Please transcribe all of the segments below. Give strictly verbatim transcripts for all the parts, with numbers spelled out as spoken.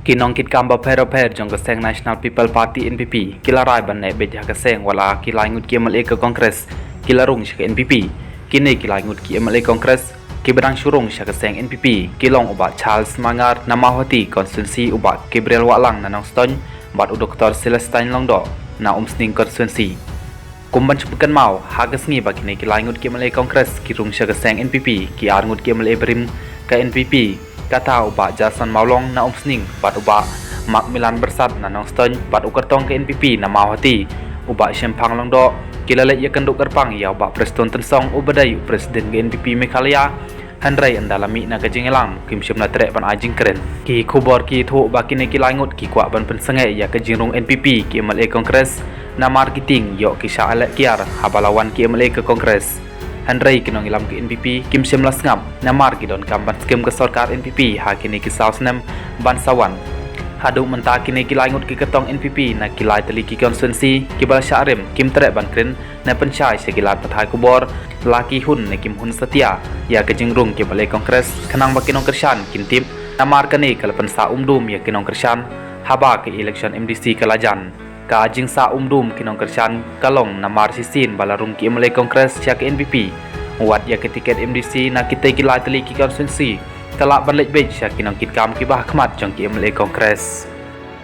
Ki nongkitkam bapher bapher jong ka seng National People Party N P P ki la rai ban neh beit ha ka seng wat la ki lai ngut ki M L A ka Congress ki la rung sha ka N P P. Kine ki lai ngut ki M L A Congress ki ba dang shu rung sha ka seng N P P ki long u Bah Charles Marngar na Mawhati constituency, u Bah Gabriel Wahlang na Nongstoiñ bad u Doktor Celestine Lyngdoh na Umsning constituency. Kum ban shu pynkynmaw, ha ka sngi ba kine ki lai ngut ki M L A Congress ki rung sha ka seng N P P, ki ar ngut ki M L A barim ka N P P, kata u Bah Jason Mawlong na Umsning bad u Bah Macmillan Byrsat na Nongstoiñ bad u kyrtong ka N P P na Mawhati, u Bah Shemphang Lyngdoh, ki la leit ïakynduh kyrpang ïa u Bah Prestone Tynsong u ba dei u president ka N P P Meghalaya. Hynrei ynda la mih na ka jingïalang kim shym la treh ban ai jingkren. Ki khubor ki ïathuh ba kine ki lai ngut ki kwah ban pynsangeh ïa ka jingrung N P P ki M L A Congress namar ki tieng ïoh ki shah leh kiar haba la wan ki M L A ka Congress. Hynrei ki nongïalam ki N P P kim shym la sngap namar ki donkam ban skhem ka sorkar N P P ha kine ki saw snem ban sa wan. Haduh mynta kine ki lai ngut ki kyrtong N P P na ki lai tylli ki constituency ki ba la shah rim kim treh ban kren ne pynshai sha ki lad pathai khubor, la ki hun ne kim hun satia ïa ka jingrung ki M L A Congress khnang ba ki nongkyrshan kin tip. Namar kane ka la pynsah umdum ïa ki nongkyrshan haba ka election M D C ka la jan. Ka jingsah umdum ki nongkyrshan ka long namar shisien ba la rung ki M L A Congress sha ka N P P, wat ïa ka tiket M D C na kitei ki lai tylli ki constituency ka lah ban leit beit sha ki nongkitkam ki ba ha khmat jong ki M L A Congress.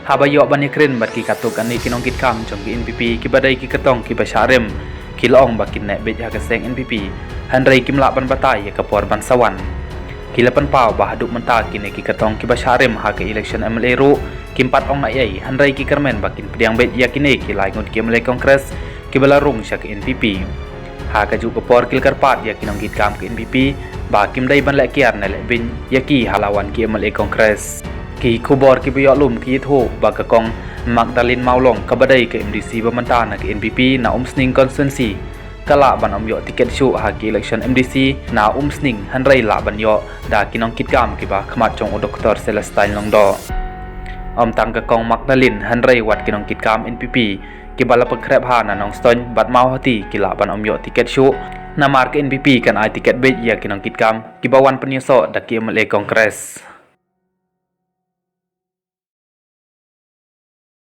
Haba ïoh ban ïakren bad ki katto katne ki nongkitkam jong ki N P P ki ba dei ki kyrtong ki ba shah rim, ki la ong ba kin neh beit ha ka seng N P P, hynrei kim lah ban batai ïa ka por ban sa wan. Ki la pynpaw ba haduh mynta kine ki kyrtong ki ba shah rim ha ka election M L A ruh kim pat ong ei ei, hynrei ki kyrmen ba kin pdiang beit ïa kine ki lai ngut ki M L A Congress ki ba la rung sha ka N P P. Ha kajuh ka por ki la kyrpad ïa ki nongkitkam ka N P P ba kim dei ban leh kiar ne leh beiñ ïa ki ha la wan ki M L A Congress. Ki khubor ki ba ïoh lum ki ïathuh ba ka Kong Magdalene Mawlong ka ba dei ka M D C ba mynta na ka N P P na Umsning constituency ka lah ban ym ïoh tiket shuh ha ki election M D C na Umsning, hynrei lah ban ïoh da ki nongkitkam ki ba ha khmat jong u Doktor Celestine Lyngdoh. Ym tang ka Kong Magdalene, hynrei wat ki nongkitkam N P P ki ba la pynkhreh ha na Nongstoiñ bad Mawhati ki lah ban ym ïoh tiket shuh namar ka N P P kan ai tiket beit ïa ki nongkitkam ki ba wan pynïasoh da ki M L A Congress.